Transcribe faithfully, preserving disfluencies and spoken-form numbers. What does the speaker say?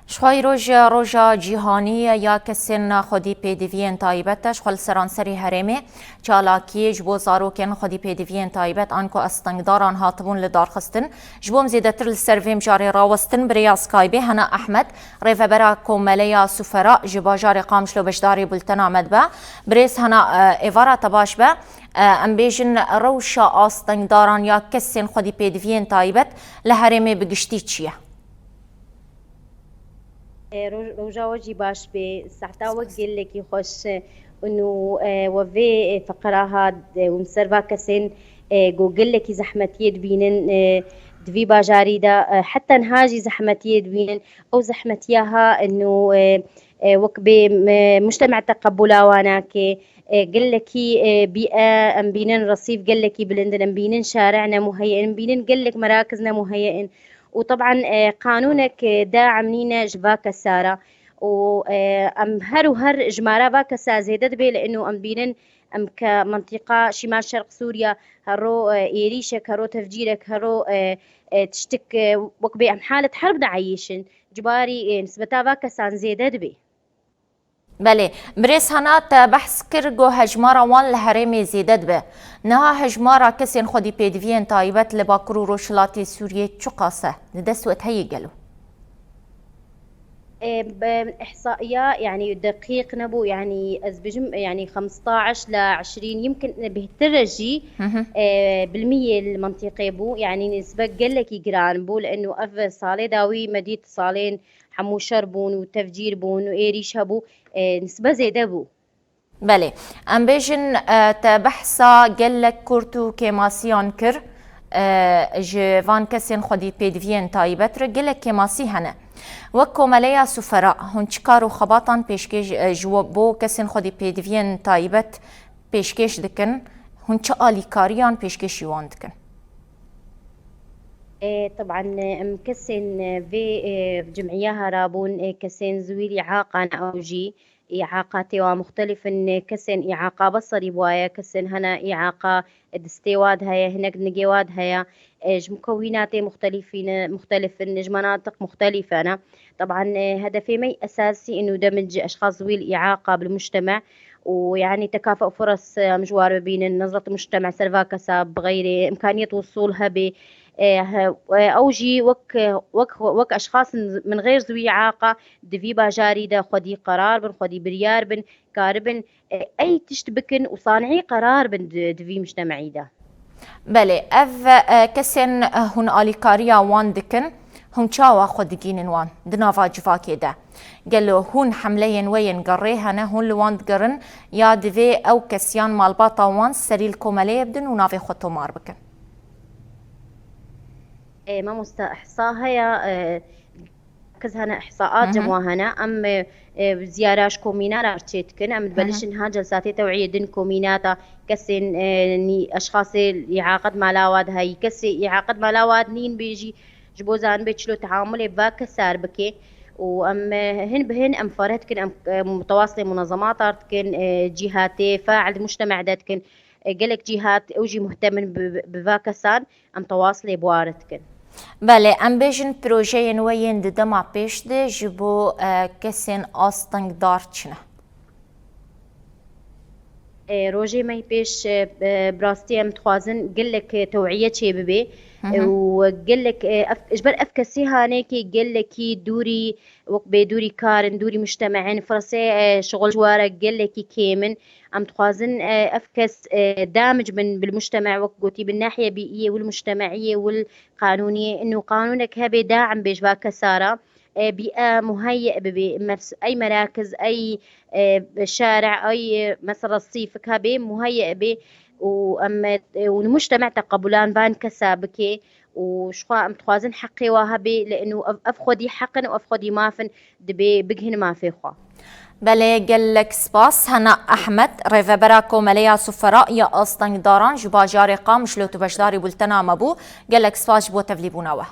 Ji xwe îroj roja cîhanî ya kesên xwedî pêdiviyên taybet e. Ji xwe li seranserî herêmê çalakiyê ji bo zarokên xwedî pêdiviyên taybet anku astengdaran hatibûn li darxistin. Ji bo em zêdetir li ser vê mijarê rawestin bi rêya Skypeê Hena Ehmed, rêvebera Komeleya Sufera ji bajarê Qamişlo beşdarî bultena me dibe. Birêz Hena, e, êvara te baş be. E, em bêjin rewşa astengdaran ya kesên xwedî pêdiviyên taybet li herêmê bi giştî çi ye? E, roj-, roja we jî baş bê, sehta we gelekî xweş. Û, e, we vê, e, feqera hat, e, û ser va kesên, e, ku gelekî zehmetiyê dibînin, e, di vî bajarî de, e, heta niha jî zehmetiyê dibînin. Ew zehmetiya ha, û, e, e, wek bê, e, mujtema teqebula wan nake. E, gelekî, e, bîe em bînin resîf gelekî bilind in, em bînin şarê ne muheyye in, em bînin gelek merakiz ne muheyye in. Û teban, e, qanûnek, e, daim nîne ji va kesa re. Û, e, em her û her jimara va kesa zêde dibe, li ino em bînin, em ke mintîqa Şîmal Şerq Sûriya hero, e, êrîşek, hero tevcîrek, hero, e, e, tiştik, e, wek bê em halet herb dieyîşin, cibarî, e, nisbeta va kesan zêde dibe. Belê, birêz Hena te behs kir ku hejmara wan li herêmê zêde dibe. Niha hejmara kesên xwedî pêdiviyên taybet li Bakur û Rojhilatê Sûriyê çiqas e? Di dest we de heye gelo? E, be-, ihsaiya, yani, deqîq nebû, yani, ez bijim, yani, xemstaş la eşrîn, yimkin bêhtir jî, Hı hı. e, bilmiyê li mintîqê bû, yani, nisbe gelekî giran bû, li eno ev salê dawî me dît salên hemû şer bûn û tevcîr bûn û êrîş hebû, e, nisbe zêde bû. Belê. Em bêjin, e, te behsa gelek kurt û kêmasiyan kir, e, ji van kesên xwedî pêdiviyên taybet re gelek kêmasî hene. Wek Komeleya Sufera, hûn çi kar û xebatan pêşkêş, e, ji bo kesên xwedî pêdiviyên taybet pêşkêş dikin? Hûn çi alîkariyan pêşkêşî wan dikin? E, teban, e, em kesên, e, vê, e, cimîya herabûn, e, kesên ziwîl îaqan ew jî, îaqatê wa muxtelif in, e, kesên îaqa beserî bûye, kesên hene îaqa distê wa de heye, hinek nigê wa de heye, e, ji mukewînatê muxtelifî ne, muxtelif in, ji menatiq muxtelif ne. Teban, e, hedefê me esasî ino demij eşxas ziwîl îaqa bil mujtema û, yani, tekafe û furas, e, em ji war bibînin, nezret mujtema ser va kesa bi xeyrê, imkaniyet wusûl hebê, e, he, e, ew jî wek, wek, wek eşxas in min xêr ziwî îaqa di vî bajarî de xwedî qerar bin, xwedî biryar bin, karibin, e, ey tişt bikin û sanî qerar bin di, di vî mujtema'î de. Belê, ev, e, kesên, e, hûn alîkariya wan dikin, hûn çawa xwe digînin wan di nava civakê de? Gelo hûn hemleyên we yên gerê hene, hûn li wan digerin ya divê ew kesiyan malbata wan serî li komeleyê bidin û navê xwe tomar bikin? E, mamosta, ihsa heye, e, kez hene, ihsaat Hı hı. cem wa hene. Em, e, e, ziyara ji komîna re çê dikin. Em Hı hı. dibelişin ha celsatê tewiyê din komînata kesên, e, nî, eşxasê îaqet mala wa de heyî. Kesê îaqet mala wa de nîn bê jî ji bo zanibê çilo teamulê va kesar bike. Û em, e, hin bi hin em fare dikin, em, e, tewaslê munezemata dikin, e, cîhatê fail di mujtema de dikin. E, gelek cîhat ew jî muhtemin bi, bi va kesan, em tewas lê bi wan re dikin. Belê, em bêjin projeyên we yên di dema pêş de ji bo, e, kesên astengdar çi ne? E, rojê me yê pêş, e, e, bi rastî em dixwazin gelek, e, tewîye çêbibe. Hı hı. E, û gelek, e, ev, ji ber ev kesê hanekê gelekî dûrî, wek bê dûrî kar in, dûrî mujtema in, firsê, e, şixul ji wa re gelekî kêm in. Em dixwazin, e, ev kes, e, damij bin bil mujtema, wek gotî, bin nahiye bîîyê wil mujtema'iyê wil qanûniyê, ino qanûnek hebe daim bê ji va kesa re, e, bîe muheyye bibe, mes-, ey merakiz, ey, e, şare, ey, e, mesela resîfik hebe muheyye be û em, e, û mujtema teqebulan van kesa bike. Û jixwe em dixwazin heqê wa hebe, li ino ev, ev xwedî heq in û ev xwedî maf in, dibê bigihînin mafê xwe. Belê, gelek spas. Hena Ehmed, rêvebera Komeleya Sufera ya Astengdaran ji bajarê Qamişlo, tu beşdarî bultena me bû. Gelek spas ji bo tevlîbûna we.